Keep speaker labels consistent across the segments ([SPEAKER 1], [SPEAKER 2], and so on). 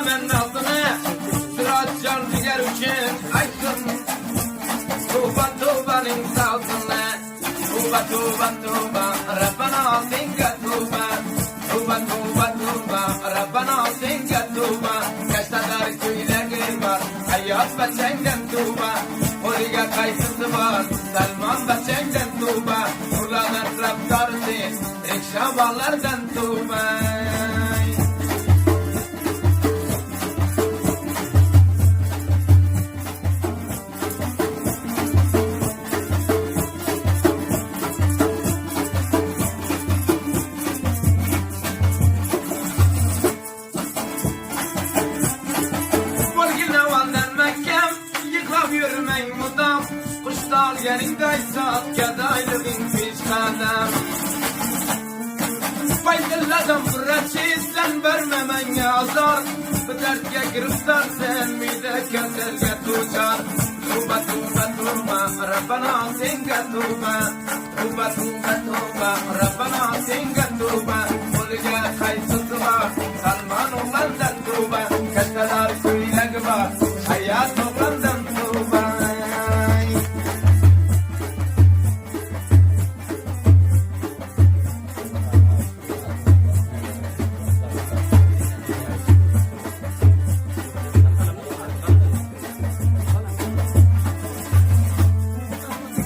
[SPEAKER 1] men nazyny, Syratjan jiger üçin aýtdym. Tuba tubanyň sazyny, Tuba tuba tuba, Rabbana senga tuba. Tuba tuba tuba, Rabbana senga tuba. Kaştadar köýnegi bar, Haýat baçaňdan tuba. Qolyga qaýsysy bar, Salman baçaňdan tuba. Nurlanan raftar sen, Rikşabalardan tuba. Bolgin awaldan mäkäm, Ýyglap ýörmäň mudam, Kuşdal geliň gaýtsat, Gedaýlygyň peşgadam. Baýdylladan buraçy, Sen berme meňe azar, Bu dertge giriftar sen, Mide keselge duçar. Tuba, tuba, tuba, Rabbana senga tuba. Tuba, tuba, tuba, Rabbana senga tuba. Qo'liga qaysisi bor, Salman o'g'londan tuba. Kattalar ko'ylagi bor, Hayat o'g'londan tuba.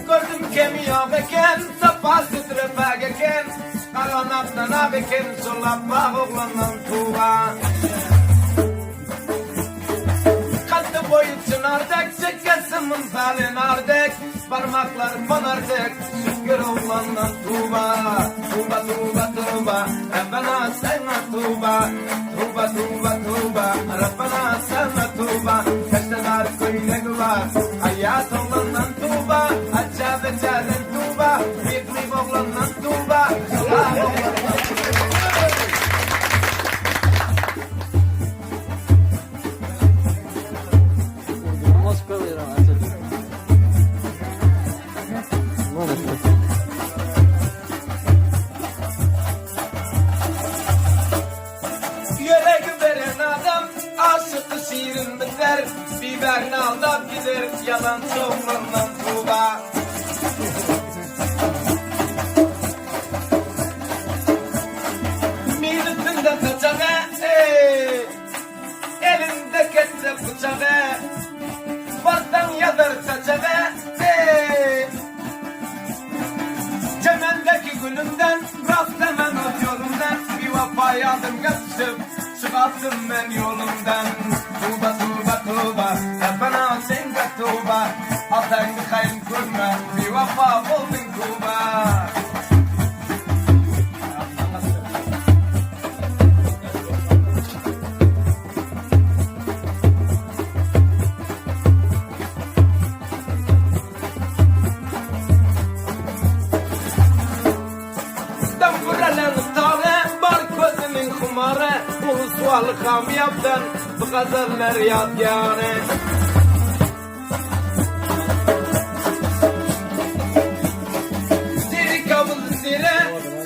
[SPEAKER 1] Gördüm kemi ýok eken, Sapasy trepak eken, Garanakdan ak eken, Şol apbak oglandan tuba. Kaddy boýy çynar dek, Çekgesi mynsaly nar dek, Barmaklary fonar dek, Şükür oglandan tuba. Tuba, tuba, tuba, Rabbana saňa tuba. Tuba, tuba, tuba, Rabbana saňa tuba. Kaşadar köýnegi bar, Aýat oglandan tuba. Aça beçäden tuba, Ýyklyk oglandan tuba. Şulak oglandan tuba. Ýüregi beren adam aşyky şirin biter, Biberini aldap gider ýalançy oglandan tuba. Minutynda saçaga, eý, Elinde kesse pyçaga, Barsaň ýazar saçaga, eý. Çemendeki gülümden, Rast hemen ot ýolumdan, Biwepa ýadymga düşüp, Çykarsyn men ýolumdan. Tuba, tuba, tuba, Rabbana senga tuba, Ataňny haýyn görme, Biwepa bolduň tuba. Döwrelen tary, bar közüniň humary, Ulus-waly kamýapdan bu gazaller ýadýary. Seri kabul sere,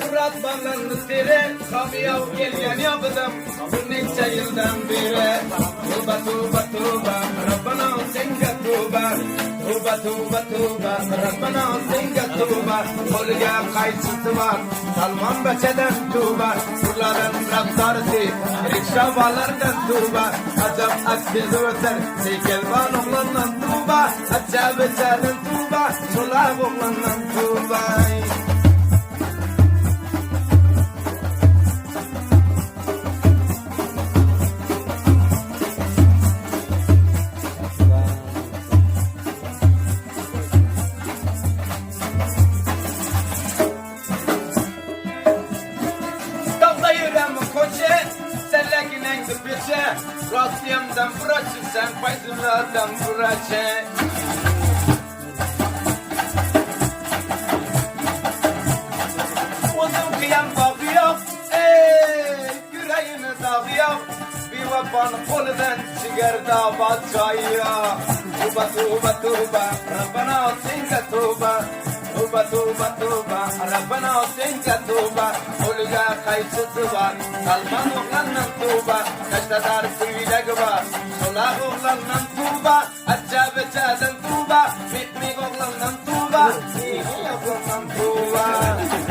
[SPEAKER 1] surat balandy sere, Kamýap gelýän ýadydam bu neçe ýyldan beri. Tuba, tuba, tuba, Rabbana senga tuba. Tuba tuba tuba Rabbana senga tuba Qo'liga qaychisi bor Salmon bachadan tuba Surladan raftorisi Rikshabalardan tuba Ajab aksiz o'tar Sekelvan o'g'londan tuba Ajab echadan tuba Cho'laq o'g'londan tuba Dagda ýörem koçe, Sellegineňdi peçe, Rasyýamdan buraçy, Sen Faýzulladan buraçy. Uzun kyýam bagy ýok, eý, Ýüregine dagy ýok, Biwepany goludan Jiger daba jaýa. Tuba tuba tuba Rabbana senga tuba. Toba toba toba Rabbana senga toba Qo'liga qaychisi bor Salman o'g'londan toba Tashtadar kuylagi bor So'laq o'g'londan toba Achcha bichadan toba Miq miq o'g'londan toba Miq o'g'londan toba.